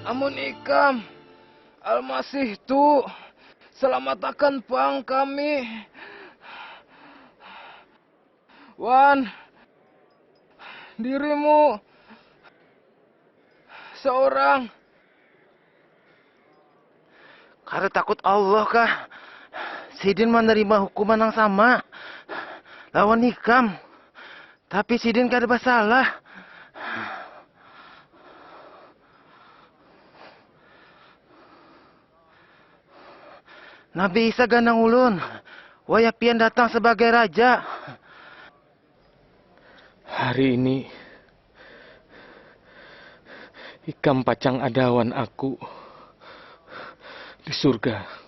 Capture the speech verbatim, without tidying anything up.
Amun ikam Almasih tu, salamatakan pang kami wan dirimu saurang. Kada takut Allah kah? Sidin manarima hukuman nang sama lawan ikam, tapi sidin kada basalah. Nabi Isa ganang ulun wayah pian datang sabagai raja. Hari ini ikam pacang ada wan aku di surga.